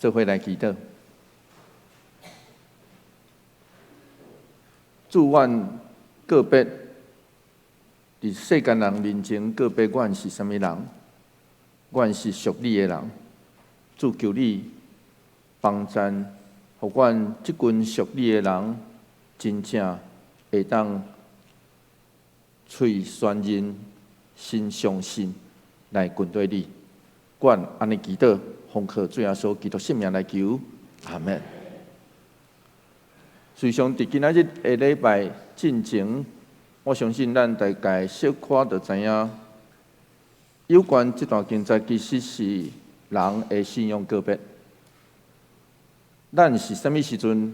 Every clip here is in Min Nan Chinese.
做伙來祈禱。主，阮告別佇世間人面前告別，阮是啥物人？阮是屬你的人。主，求你幫贊，予阮這群屬你的人，真正會當喙宣認、心相信來跟隨你。阮按呢祈禱，奉靠主耶穌基督聖名來求，阿門。事實上，佇今仔日的禮拜進前，我相信咱大概小可就知影，有關這段經節其實是人的信仰告白。咱是啥物時陣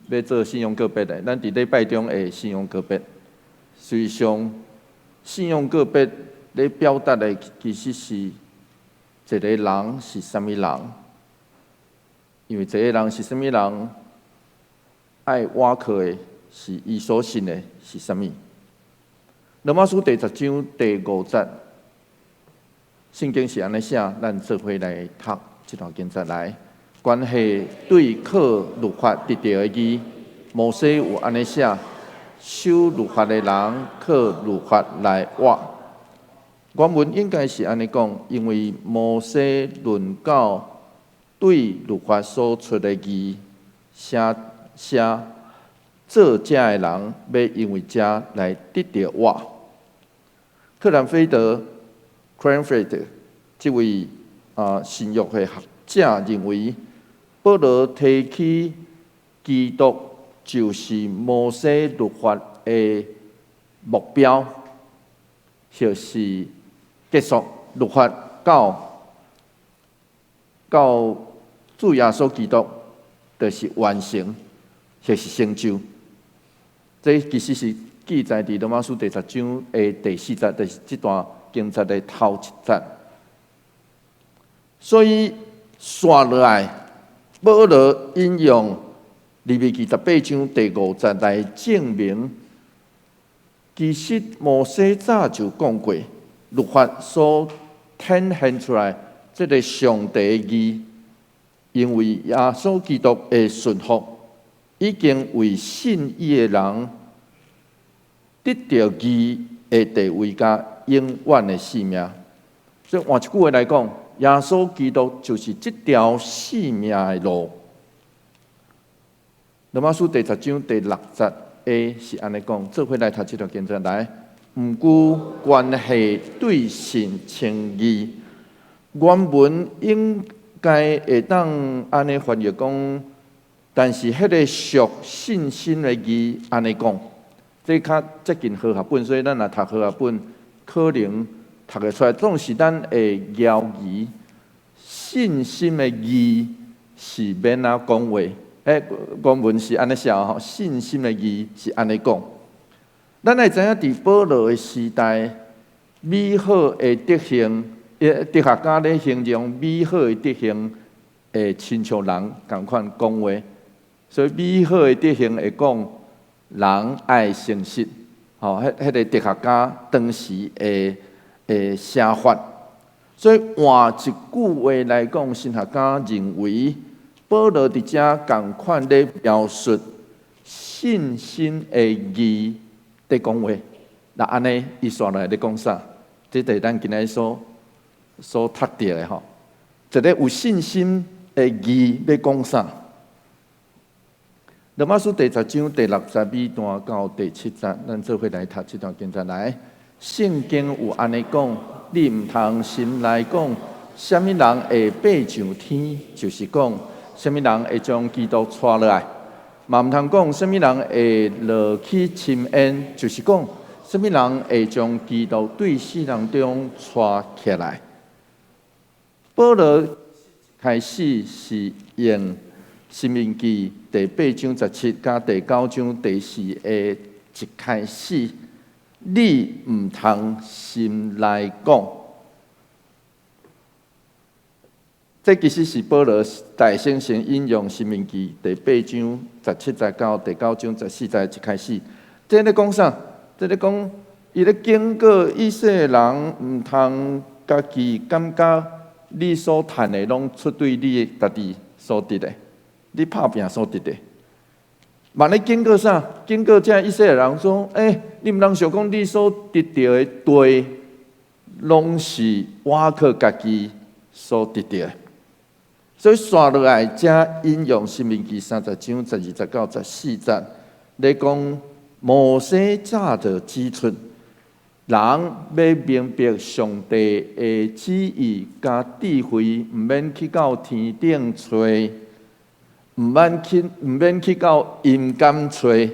欲做信仰告白的？咱佇禮拜中會信仰告白。事實上，信仰告白咧表達的其實是一個人是啥物人，因為一個人是啥物人，愛倚靠的是伊所信的是啥物。羅馬書第十章第五節，聖經是按呢寫，咱做伙來讀這段經節來。關係對靠律法得著的義，摩西有按呢寫：守律法的人靠律法來活。原文應該是按呢講，因為摩西論到對律法所出的義，寫寫做這的人欲因為這來得著活。克蘭菲德（Cranford）這位神學的學者認為，保羅提起基督就是摩西律法的目標，就是結束律法到主耶穌基督，就是完成，就是成就。這其實是記載佇羅馬書第十章的第四節，就是這段經節的頭一節。所以，紲落來，保羅引用利未記十八章第五節來證明，其實摩西早就講過，律法所顯現出來這个上帝的義，因為耶穌基督的順服，已經為信伊的人得著義的地位佮永遠的性命。所以換一句話來講，耶穌基督就是這條性命的路。羅馬書第十章第六節 A 是按呢講，做伙來讀這段經節來。毋過關係對信稱義，原文應該會當按呢翻譯講，但是彼个屬信心的義按呢講，這較接近和合本，所以咱若讀和合本，可能讀會出來。總是咱會猶疑信心的義是欲按怎講話？原文是按呢寫吼，信心的義是按呢講。咱愛知影，佇保羅的時代，美好的德行，哲學家咧形容美好的德行，會親像人仝款講話，所以美好的德行會講人愛誠實，吼，彼个哲學家當時的寫法。所以換一句話來講，神學家認為保羅佇遮仝款咧描述信心的義佇講話。那按呢，伊紲落來咧講啥？這就是咱今仔日所讀著的吼。一個有信心的義欲講啥？羅馬書第十章第六節尾段到第七節，咱做伙來讀這段經節來。聖經有按呢講，你毋通心內講，啥物人會爬上天，就是講，啥物人會將基督帶落來；嘛毋通講，啥物人會落去深淵，就是講，啥物人會將基督對死人中帶起來。保羅開始是用申命記第八章十七佮第九章第四的一開始，你毋通心內講，這其實是保羅大先先引用申命記第八章十七節到第九章十四節一開始，這咧講啥？這咧講，伊咧警告以色列人毋通家己感覺你所趁的攏出對你家己。所得的，你拍拚所得的。嘛咧警告啥？警告這以色列人說：欸，你毋通想講你所得著的地，攏是倚靠家己所得著的。所以紲落來，才引用申命記30章12節到14節，咧講摩西早就指出，人欲明白上帝的旨意佮智慧，毋免去到天頂揣，毋免去到陰間揣，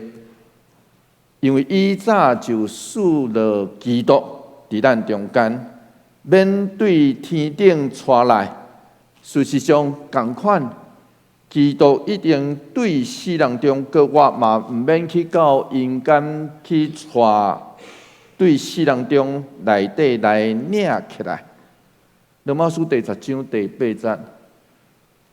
因為伊早就賜落基督佇咱中間，免對天頂帶來。事實上，仝款，基督已經對死人中復活嘛，毋免去到陰間去帶，對死人中內底來領起來。羅馬書第10章第8節，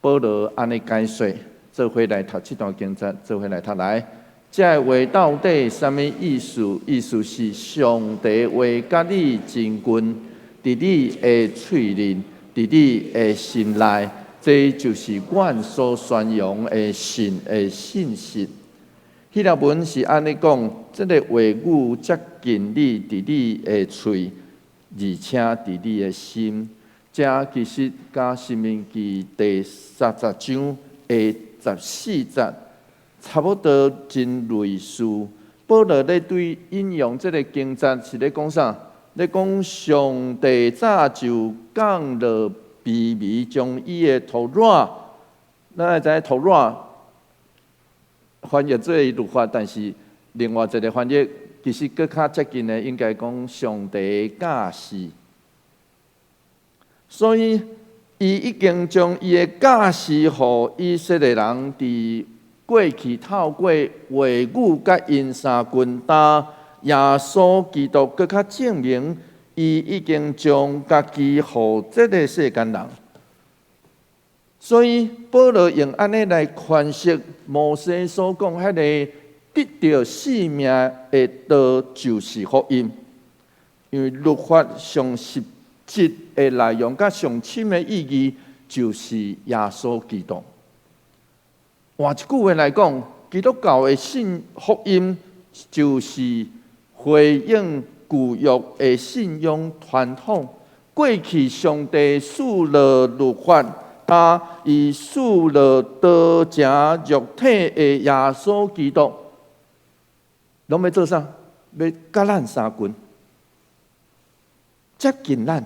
保羅按呢解說，做伙來讀這段經節，做伙來讀來。這個話到底啥物意思？意思是上帝話佮你真近，佇你的喙面，佇你的心內，這就是阮所宣揚的神的信息。希臘文是按呢講，這个話語接近你，佇你的喙，而且佇你的心。這其實佮申命記第30章的14節差不多真類似。保羅咧對引用這个經節是咧講啥？咧講上帝早就降落卑微，將伊的托拉，咱會知影托拉翻譯做律法，但是另外一个翻譯其實閣較接近的，應該講上帝教示。所以，伊已經將伊的教示予以色列人佇過去透過話語佮𪜶相共，今耶穌基督閣較證明，伊已經將家己予這个世間人。所以保羅用按呢來詮釋摩西所講彼个得著性命的道就是福音，因為律法上實質的內容佮上深的意義，就是耶穌基督。換一句話來講，基督教的信福音就是回應舊約的信仰傳統。過去上帝賜落律法，今伊賜落道成肉體的耶穌基督，攏欲做啥？欲佮咱相近，接近咱。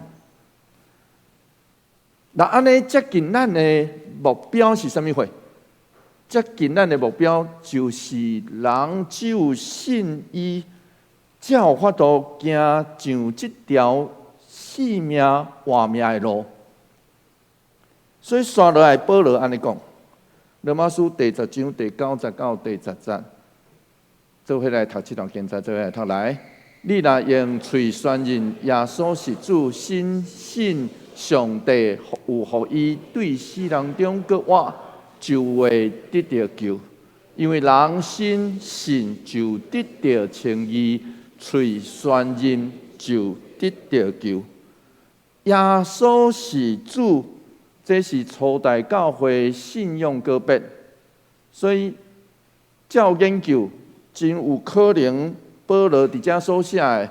那按呢接近咱的目標是啥物貨？接近咱的目標就是人只有信伊，才有法度行上這條性命活命的路。所以，紲落來，保羅按呢講，羅馬書第10章第9節到第10節，做伙來讀這段經節，做伙來讀來。你若用喙宣認耶穌是主，深信上帝有予伊對死人中復活，就會得著救。因為人心信就得著稱義，喙宣認就得著救。耶穌是主，這是初代教會信仰告白，所以照研究，真有可能保羅佇遮所寫的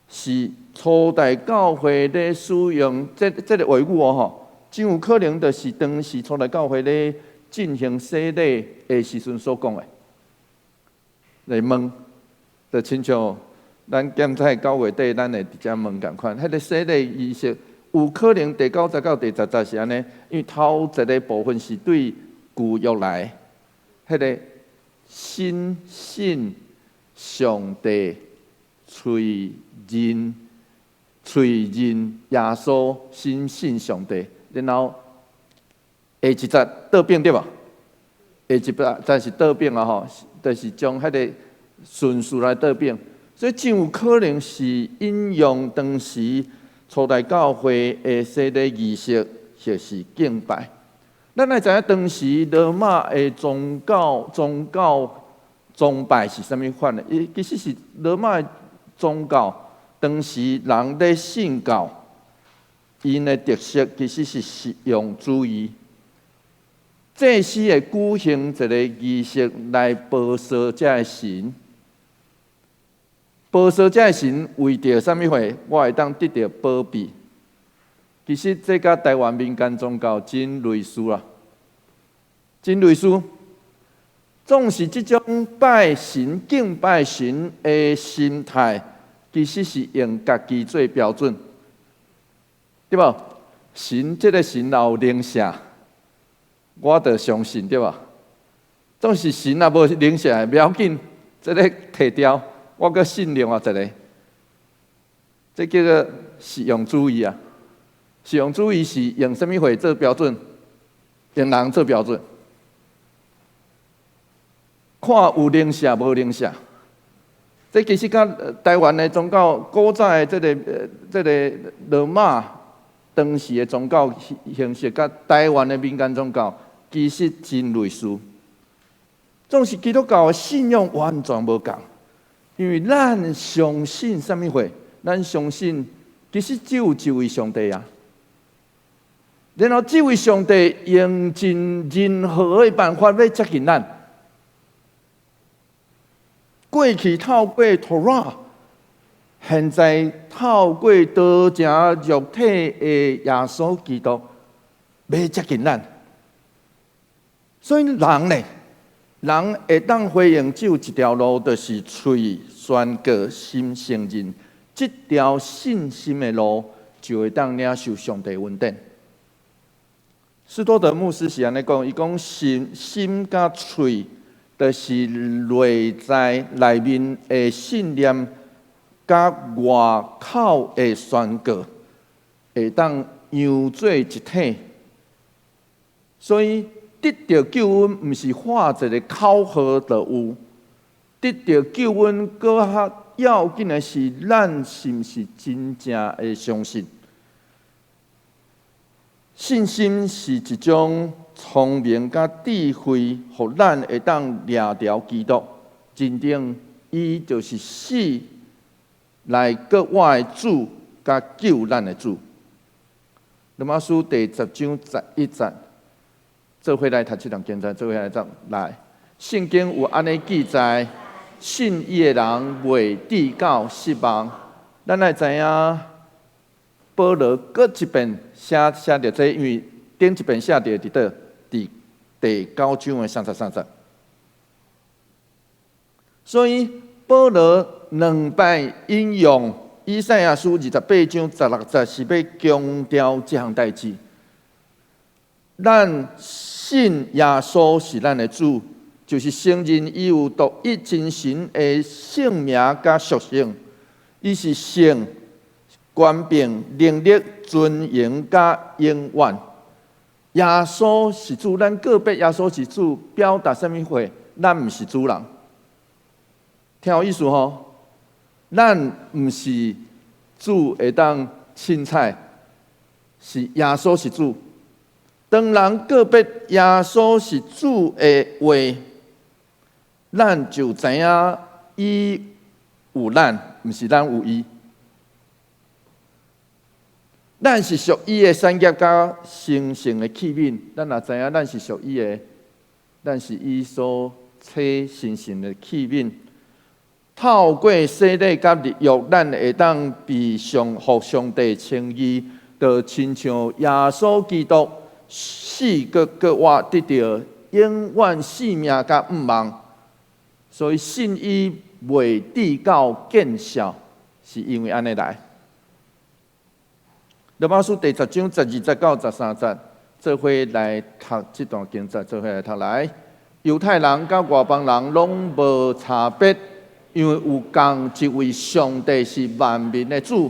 是初代教會咧使用這个話語哦吼，真有可能就是當時初代教會咧進行洗禮的時陣所講的。來問，就親像咱檢採9月底，咱會佇遮問仝款，彼个洗禮儀式有可能第9節到第10節是按呢，因為頭一个部分是對舊約來，彼个深信上帝，喙認喙認耶穌，深信上帝，然後下一節倒轉對無？下一節是倒轉啊吼，就是將彼个順序來倒轉，所以真有可能是引用當時初代教會的洗禮儀式，或是敬拜。咱愛知影當時羅馬的宗教崇拜是啥物款的？伊其實是羅馬的宗教，當時人咧信教，𪜶的特色其實是實用主義。祭司會舉行一个儀式來報說這个神，報說這个神為著啥物貨，我會當得著保庇。其實這佮台灣民間宗教真類似啦，真類似。總是這種拜神、敬拜神的心態，其實是用家己做標準，對無？神這个神若有靈性，我就相信，對無？總是神若無靈性，袂要緊，這个提掉，我閣信另外一个，這叫做實用主義啊！實用主義是用啥物貨做標準？用人做標準，看有靈性無靈性。這其實佮台灣的宗教古早的這个羅馬當時的宗教形式，佮台灣的民間宗教其實真類似。總是基督教的信仰完全無仝，因為咱相信啥物貨？咱相信其實只有一位上帝啊。然後這位上帝用盡任何的辦法欲接近咱。過去透過 Torah，現在透過道成肉體的耶穌基督，欲接近咱。所以人呢，人會當回應只有一條路，就是喙宣告，心承認，這條信心的路，就會當領受上帝恩典。斯多德牧師是按呢講，伊講心心佮喙，就是內在內面的信念，佮外口的宣告，會當凝做一體。所以得著救恩，毋是喊一个口號就有。得著救恩，閣較要緊的是，咱是毋是真正會相信？信心是一種聰明佮智慧，予咱會當掠著基督，認定伊就是死來閣活的主，佮救咱的主。羅馬書第十章十一節，做伙來讀這段經節，做伙來讀來。聖經有按呢記載，信伊的人袂致到失望。咱愛知影，保羅閣一遍寫寫著這，因為頂一遍寫著佇佗？佇第九章的三十三節。所以保羅兩擺引用以賽亞書二十八章十六節，是欲強調這項代誌。咱信耶穌是咱的主，就是承認伊有獨一真神的姓名佮屬性，伊是聖、權柄、能力、尊榮佮永遠。耶穌是主，咱告別耶穌是主，表達啥物話？咱毋是主人，聽有意思吼？咱毋是主會當凊彩，是耶穌是主。當人告別耶穌是主的話，咱就知影伊有咱，毋是咱有伊。咱是屬伊的產業佮神聖的器皿，咱若知影咱是屬伊的，咱是伊所切神聖的器皿。透過洗禮佮立約，咱會當被上予上帝稱義，就親像耶穌基督死閣復活，得著永遠性命佮盼望。所以信伊袂致到見笑，是因為按呢來。羅馬書第十章十二節到十三節，做伙來讀這段經節，做伙來讀來。猶太人佮外邦人攏無差別，因為有仝一位上帝是萬民的主，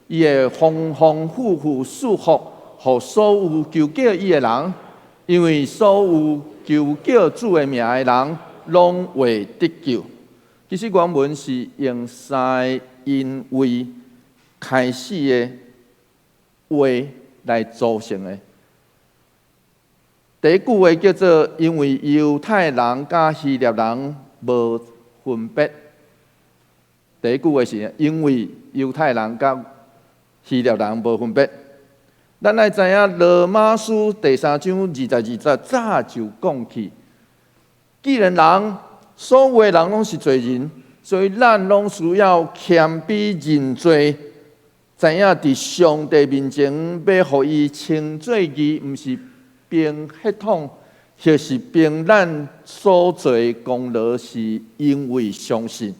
伊會豐豐富富賜福，予所有求叫伊的人，因為所有求叫主的名的人，攏會得救。其實原文是用三个因為開始的話來組成的。第一句話叫做：因為猶太人佮希臘人無分別。第一句話是因為猶太人佮希臘人無分別。咱愛知影羅馬書第三章22節早就講去，既然人所有的人攏是罪人，所以咱攏需要謙卑認罪，知影佇上帝面前欲予伊稱做義，毋是憑血統，或是憑咱所做的功勞，是因為相信。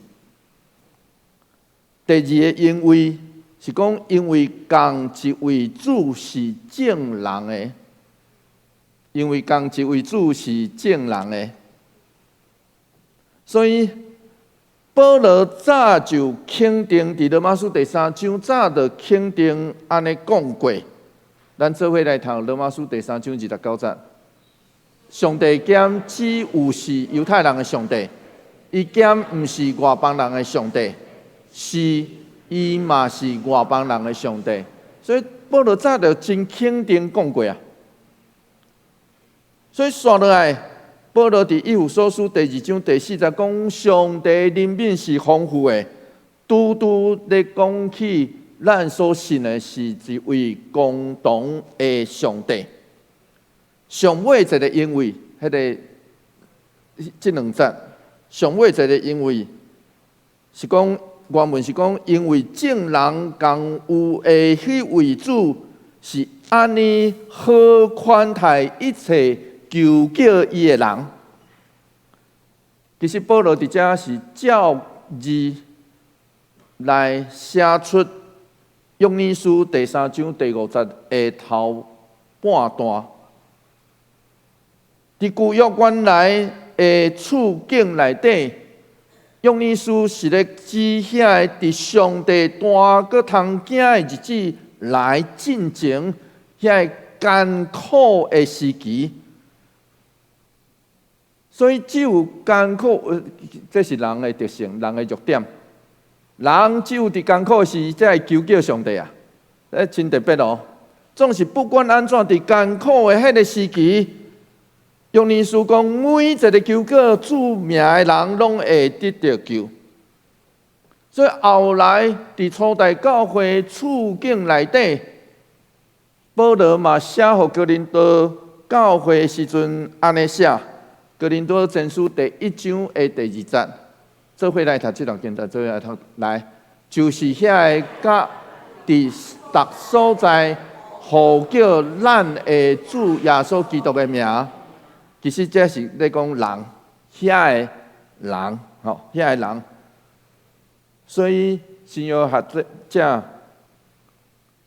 第二个因為是講，因為仝一位主是眾人的，因為仝一位主是眾人的，所以保羅早就肯定，佇羅馬書第三章早就肯定按呢講過。咱做伙來讀羅馬書第三章29節。上帝敢只有是猶太人的上帝，伊敢毋是外邦人的上帝，是伊嘛是外邦人的上帝。所以保羅早就真肯定講過啊。所以紲落來，保羅佇以弗所書第二章第四節講，上帝憐憫是豐富的，拄拄咧講起咱所信的是一位共同的上帝。上尾一个因為，彼个這兩節，上尾一个因為是講原文是講，因為眾人共有的彼位主是按呢好款待一切求叫伊的人。其實保羅佇遮是照字來寫出約珥書第三章第五節的頭半段。佇舊約原來的處境內底，約珥書是咧指遐个佇上帝大閣通驚的日子來進前，遐个艱苦的時期。所以只有艱苦，這是人的特性，人的弱點。人只有佇艱苦時，才會求叫上帝啊！這真特別哦。總是不管按怎，佇艱苦的彼个時期，約珥書講，每一个求告主名的人，攏會得著救。所以後來佇初代教會處境內底，保羅嘛寫予哥林多教會時陣按呢寫，哥林多前書第一章的第二節，做伙來讀這段經節，做伙來讀來，就是遐个佮佇逐所在呼叫咱的主耶穌基督的名。其實這是咧講人，遐个人，吼，遐个人。所以新約學者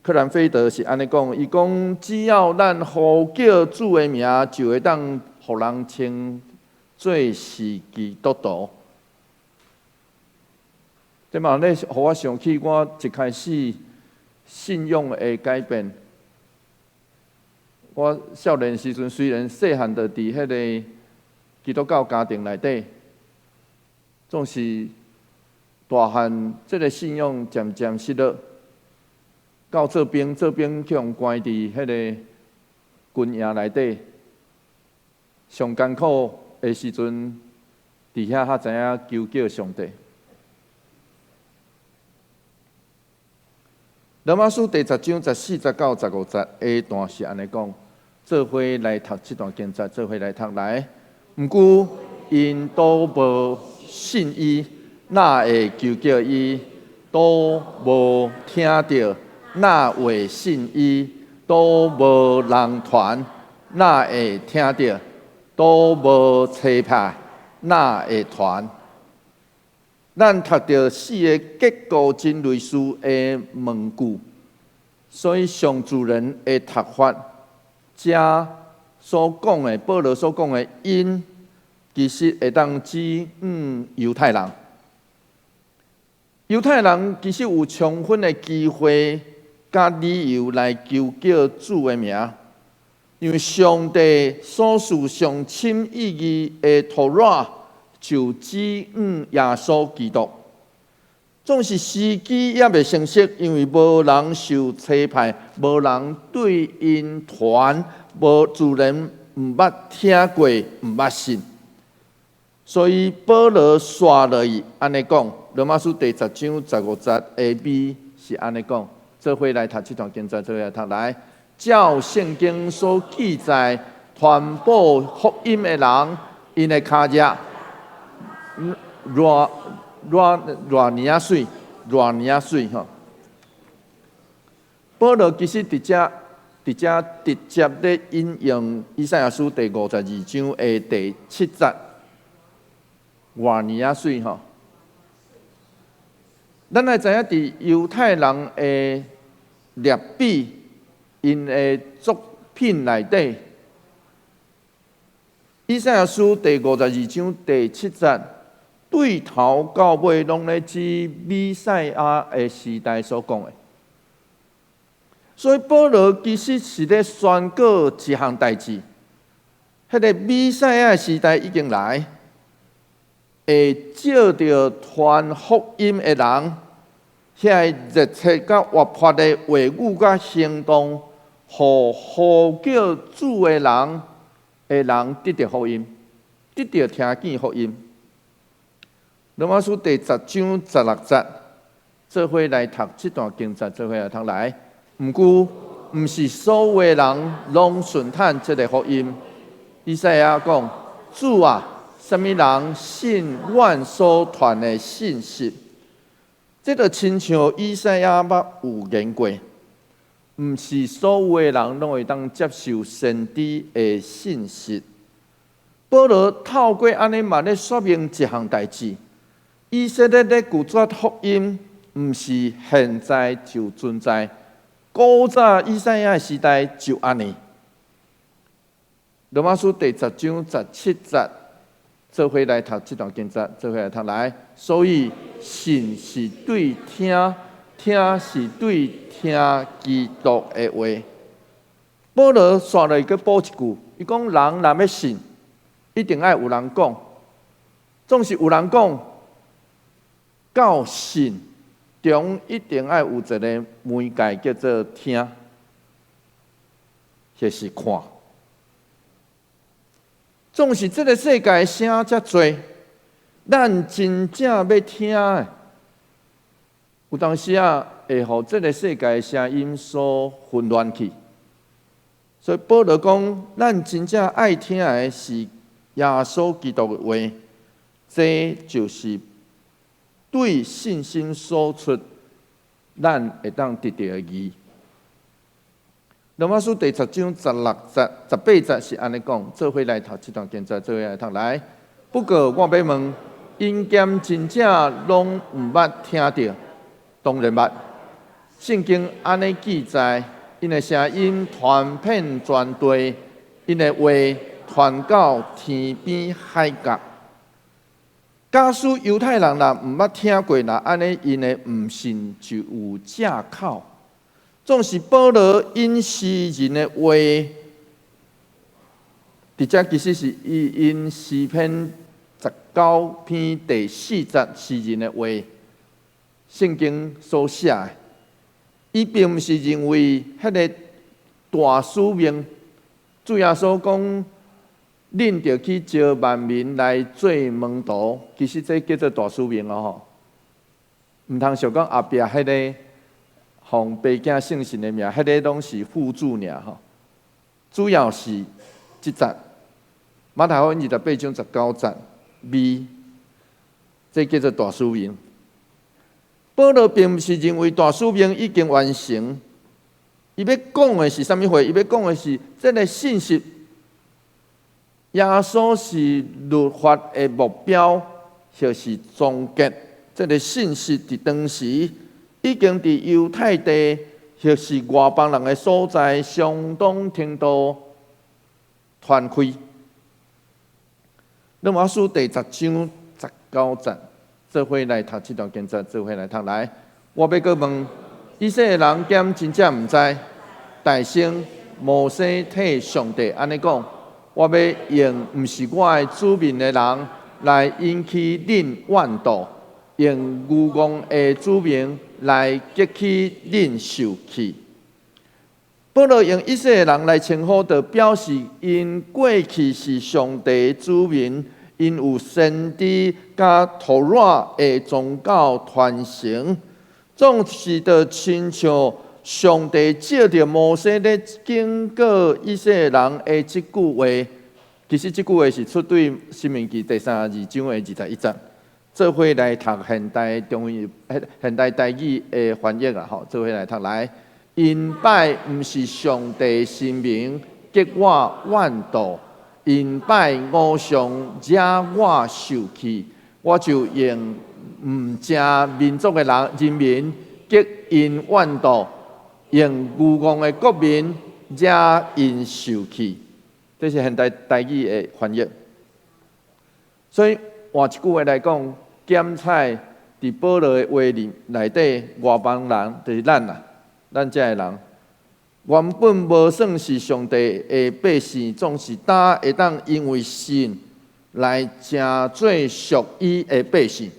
克蘭菲德是按呢講，伊講只要咱呼叫主的名，就會當予人稱做是基督徒。這嘛咧，予我想起我一開始信仰的改變。我少年時陣雖然細漢就佇彼个基督教家庭內底，總是大漢這个信仰漸漸失落。到做兵，做兵去予關佇彼个軍營內底，上艱苦的時陣，佇遐才知影求叫上帝。羅馬書第十章14節到15節下段是按呢講，做伙來讀這段經節，做伙來讀來。毋過𪜶都無信伊，哪會求叫伊？都無聽著，哪會信伊？都無人傳，哪會聽著？都無差派，哪會傳？咱讀著四个結構真類似的問句，所以上自然的讀法，遮所講的保羅所講的𪜶，其實會當指猶太人。猶太人其實有充分的機會佮理由來求叫主的名，因為上帝所賜上深意義的妥拉，就指向耶穌基督。總是時機猶未成熟，因為無人受差派，無人對𪜶傳，無自然毋捌聽過，毋捌信。所以保羅紲落去按呢講，羅馬書第十章十五節下邊是按呢講，做伙來讀這段經節，做伙來讀來。照聖經所記載，傳布福音的人，𪜶的跤跡偌偌偌爾仔媠，偌爾仔媠吼。保羅其實佇遮佇遮直接咧引用以賽亞書第五十二章的第七節，偌爾仔媠吼。咱來知影，佇猶太人的列比，𪜶的作品內底，以賽亞書第五十二章第七節，對頭到尾攏咧指彌賽亞的時代所講的。所以保羅其實是咧宣告一項代誌，彼個彌賽亞的時代已經來，會藉著傳福音的人，遐個熱切佮活潑的話語佮行動，予呼叫主的人的人得著福音，得著聽見福音。羅馬書第十章十六節，做伙來讀這段經節，做伙來讀來。毋過，毋是所有的人攏順趁這个福音。以賽亞講：主啊，啥物人信阮所傳的信息？這就親像以賽亞捌預言過，毋是所有的人攏會當接受先知的信息。保羅透過按呢嘛咧說明一項代誌：以色列咧拒絕福音，毋是現在就存在。古早以賽亞的時代就按呢。羅馬書第十章十七節，做伙來讀這段經節，做伙來讀來。所以信是對聽，聽是對聽基督的話。保羅煞落去閣補一句，伊講人若欲信，一定愛有人講，總是有人講到信中一定愛有一个媒介叫做聽，或是看。總是這个世界聲遮濟，咱真正欲聽的，有當時仔會予這个世界聲音所混亂去。所以保羅講，咱真正愛聽的是耶穌基督的話，這就是對信心所出，咱會當得著的義。羅馬書第十章十六節、十八節是按呢講，做伙來讀這段經節，做伙來讀來。不過我欲問，𪜶敢真正攏毋捌聽著？當然捌。聖經按呢記載，𪜶的聲音傳遍全地，𪜶的話傳到天邊海角。假使猶太人若毋捌聽過，若按呢𪜶的毋信就有藉口。總是保羅引詩人的話，佇遮其實是伊引詩篇十九篇第四節詩人的話，聖經所寫的。伊並毋是認為彼个大使命，主耶穌講，恁著去招萬民來做門徒，其實這叫做大使命哦吼。毋通想講後壁彼个奉父子聖神的名，彼个攏是輔助爾吼。主要是這節，馬太福音二十八章十九節，B，這叫做大使命。保羅並毋是認為大使命已經完成，伊欲講的是啥物話？伊欲講的是這个信息。耶穌是律法的目標，或是終結。這个信息佇當時已經佇猶太地，或是外邦人的所在，相當程度傳開。羅馬書第十章十九節，做伙來讀這段經節，做伙來讀來。我欲閣問，以色列人敢真正毋知？大先摩西替上帝按呢講：我欲用毋是我的子民的人來引起恁怨妒，用愚戇的子民來激起恁受氣。保羅用以色列人來稱呼，就表示𪜶過去是上帝的子民，𪜶有先知佮托拉的宗教傳承，總是就親像上帝藉著摩西咧警告以色列人的這句話，其實這句話是出對申命記第32章的21節。做伙來讀現代中文、現代台語的翻譯啊！吼，做伙來讀來。𪜶拜毋是上帝神明，激我怨妒；𪜶拜偶像，惹我受氣。我就用毋正民族的人人民激𪜶怨妒，用愚戇的國民惹𪜶受氣。這是現代台語的翻譯。所以換一句話來講，檢採佇保羅的話裡內底，外邦人就是咱啦，咱遮的人原本無算是上帝的百姓，總是今會當因為信來成做屬伊的百姓。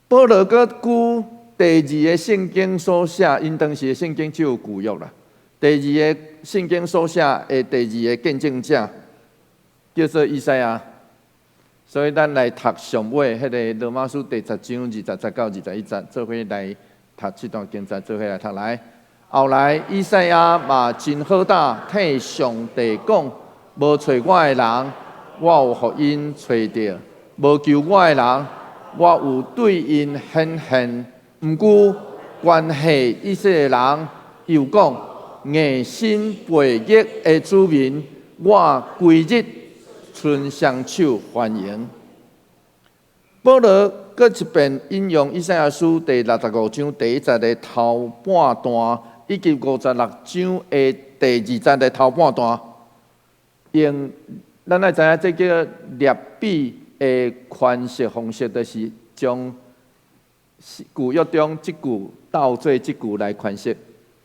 保羅閣舉第二个聖經所寫，𪜶當時的聖經只有舊約啦。第二个聖經所寫的第二个見證者叫做以賽亞，所以咱來讀上尾彼个羅馬書第十章20節到21節，做伙來讀這段經節，做伙來讀來。後來以賽亞嘛真好膽替上帝講：無揣我的人，我有予𪜶揣著；無求我的人，我有對𪜶顯現。毋過關係以色列人，又講：硬心悖逆的子民，我規日伸雙手歡迎。保羅閣一遍引用以賽亞書第65章第一節的頭半段，以及56章的第二節的頭半段，用咱愛知影，這叫列比的詮釋方式，就是將舊約中這句當做這句來詮釋，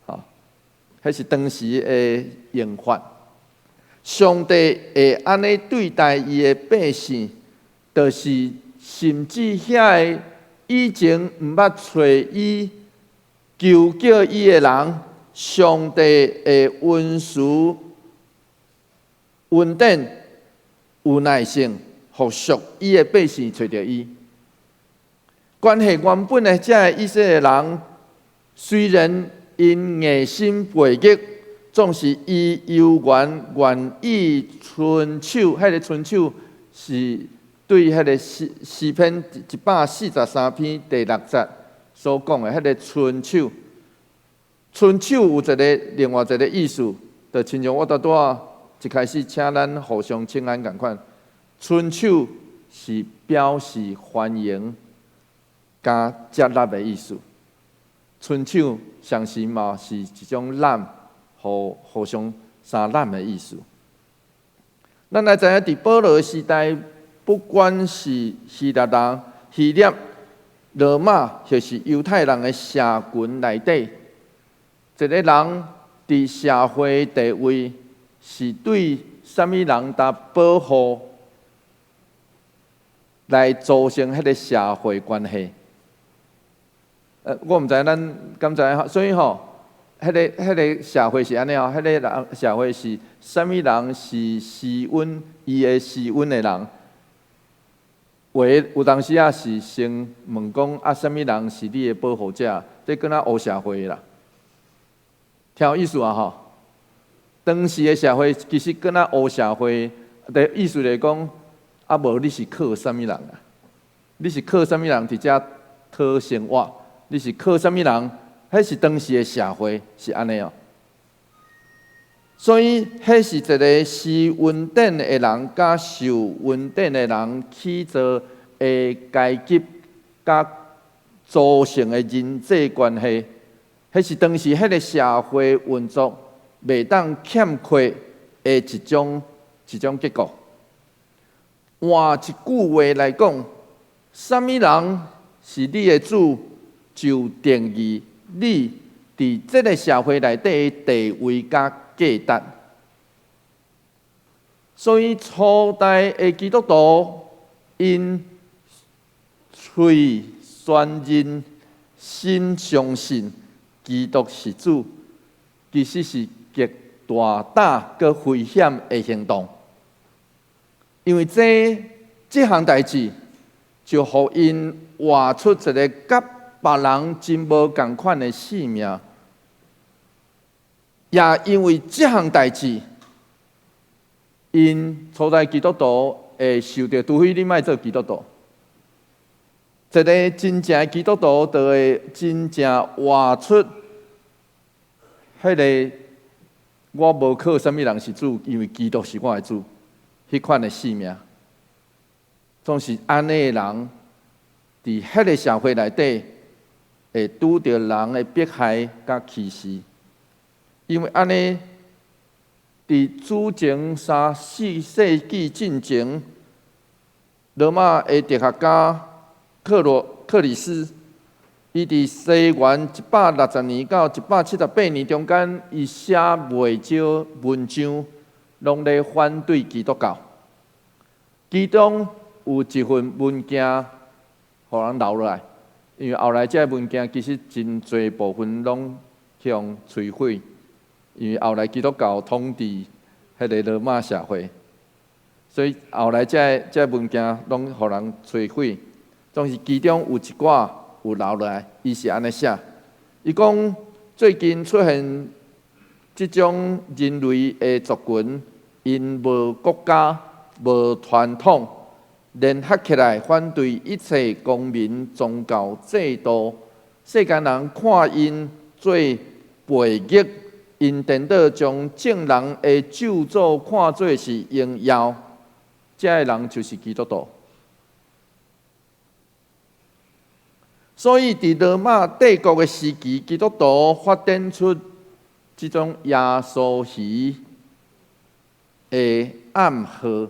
吼，彼是當時的用法。上帝會按呢對待伊的百姓，就是甚至遐個以前毋捌揣伊、求叫伊的人，上帝會溫慈、恩典、有耐性，予屬伊的百姓揣著伊。關係原本的這个以色列人，雖然𪜶硬心悖逆，總是伊猶原願意伸手，彼个伸手是對彼个詩詩篇143篇第六節所講的彼个伸手。伸手有一个另外一个意思，就親像我拄拄仔一開始請咱互相請安仝款，伸手是表示歡迎佮接納的意思。伸手相信嘛是一種攬，互相相攬的意思。咱來知影，佇保羅時代，不管是希臘人、希臘、羅馬，或是猶太人的社群內底，一个人佇社會地位是對啥物人擔保護來組成彼个社會關係。我毋知咱敢知影，所以吼，彼个社會是按呢哦，彼个人社會是啥物人是施恩，伊會施恩的人。有有當時仔是先問講啊，啥物人是你的保護者？這敢若黑社會啦，聽有意思啊吼？當時的社會其實敢若黑社會的意思來講，啊無你是靠啥物人啊？你是靠啥物人佇遮討生活？你是靠啥物人？彼是當時的社會是按呢哦。所以，彼是一个施恩典的人，佮受恩典的人起做的階級佮組成的人際關係，彼是當時彼个社會運作袂當欠缺的一種結構。換一句話來講，啥物人是你的主，就定義你佇這个社會內底的地位佮價值。所以初代的基督徒，𪜶喙宣認心相信基督是主，其實是極大膽閣危險的行動，因為這項代誌就予𪜶活出一个佮別人真無仝款的性命，也因為這項代誌，𪜶初代基督徒會受著，除非你莫做基督徒。一个真正的基督徒，就會真正活出彼个我無靠啥物人是主，因為基督是我的主，彼款的性命。總是按呢的人，佇彼个社會內底，會拄著人的迫害佮歧視，因為按呢，佇主前三四世紀進前，羅馬的哲學家克羅克里斯，伊佇西元160年到178年中間，伊寫袂少文章，攏咧反對基督教。其中有一份文件，予人留落來，因為後來這个文件其實真濟部分攏去予摧毀，因為後來基督教統治彼个羅馬社會，所以後來這个這个文件攏予人摧毀。總是其中有一寡有留落來，伊是按呢寫，伊講最近出現這種人類的族群，𪜶無國家、無傳統，聯合起來反對一切公民宗教制度。世間人看𪜶做背逆，𪜶顛倒將眾人的咒詛看做是榮耀。這个人就是基督徒。所以，佇羅馬帝國的時期，基督徒發展出這種耶穌魚的暗號。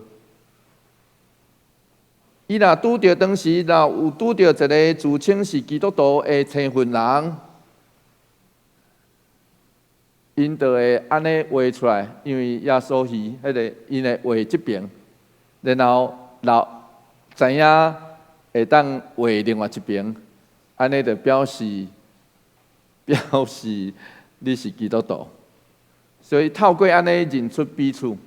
伊若拄著當時，若有拄著一个自稱是基督徒的身份人，𪜶就會按呢畫出來，因為耶穌魚彼个𪜶會畫這邊，然後若知影會當畫另外一邊。按呢就表示你是基督徒，所以透過按呢認出彼此。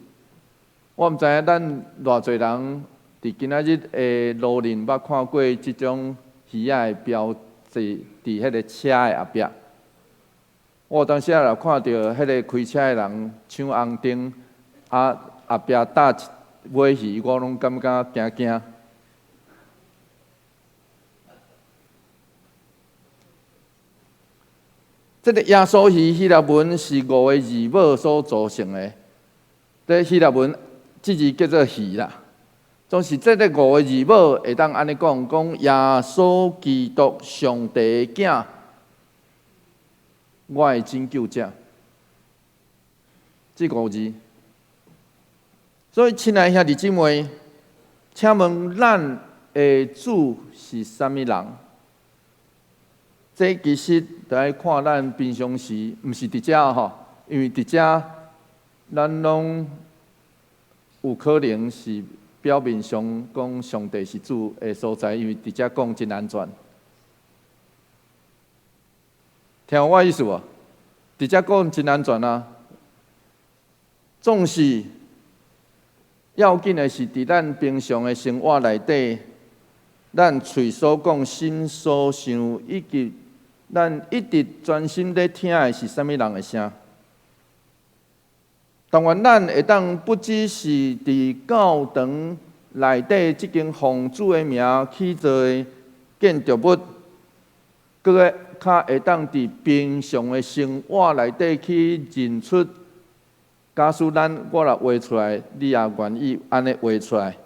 我毋知影咱偌濟人佇今仔日的路人捌看過這種魚仔的標誌佇彼个車的後壁。我有當時仔若看著彼个開車的人搶紅燈，啊後壁搭一尾魚，我攏感覺驚驚。這个耶穌魚希臘文是五个字母所組成的，這希臘文這字叫做魚啦。總是這个五个字母會當按呢講，講耶穌基督上帝的囝，我的拯救者。這五字。所以，親愛兄弟姊妹，請問咱的主是啥物人？這其實著愛看咱平常時，毋是佇遮吼，因為佇遮咱攏有可能是表面上講上帝是主的所在，因為佇遮講真安全。聽有我意思無？佇遮講真安全啊。總是要緊的是，佇咱平常的生活內底，咱喙所講、心所想，以及咱一直專心咧聽的是啥物人的聲。但願咱會當不只是佇教堂內底這間奉主的名起造的建築物，閣會較會當佇平常的生活內底去認出。假使咱我若畫出來，你也願意按呢畫出來，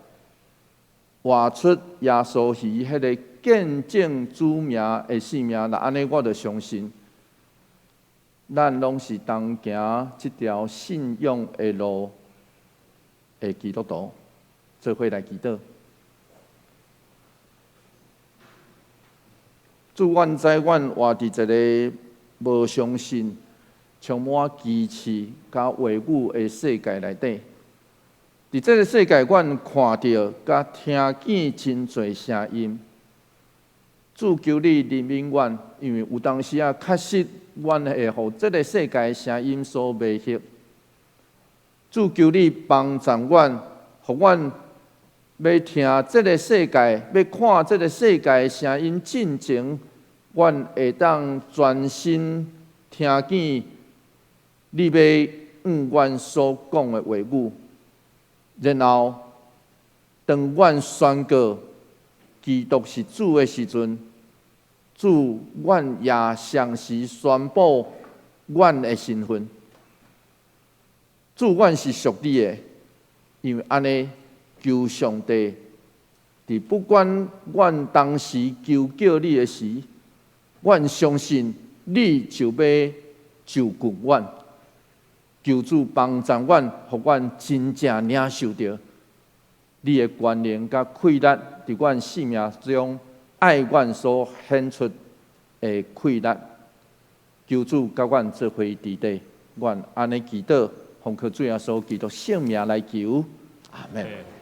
畫出耶穌魚彼个見證主名的性命，若按呢我就相信，咱攏是同行這條信仰的路的基督徒，做伙來祈禱。主，阮知阮活佇一個無相信、充滿歧視佮話語的世界內底。佇這个世界，阮看著佮聽見真濟聲音。主，求你憐憫阮，因為有當時啊，確實阮會予這个世界的聲音所迷惑。主，求你幫助阮，予阮欲聽這个世界，欲看這个世界的聲音進前，阮會當專心聽見你欲向阮所講的話語，然後當阮宣告基督是主的時陣，主，阮也同時宣布阮的身份。主，阮是屬你的，因為按呢求上帝，佇不管阮當時求叫你的時，阮相信你就欲就近阮。求主幫助阮，予阮真正領受著你的權能佮氣力，佇阮生命中愛阮所顯出的氣力。求主佮阮做伙佇底，阮按呢祈禱，奉靠主耶穌基督聖名來求，阿門。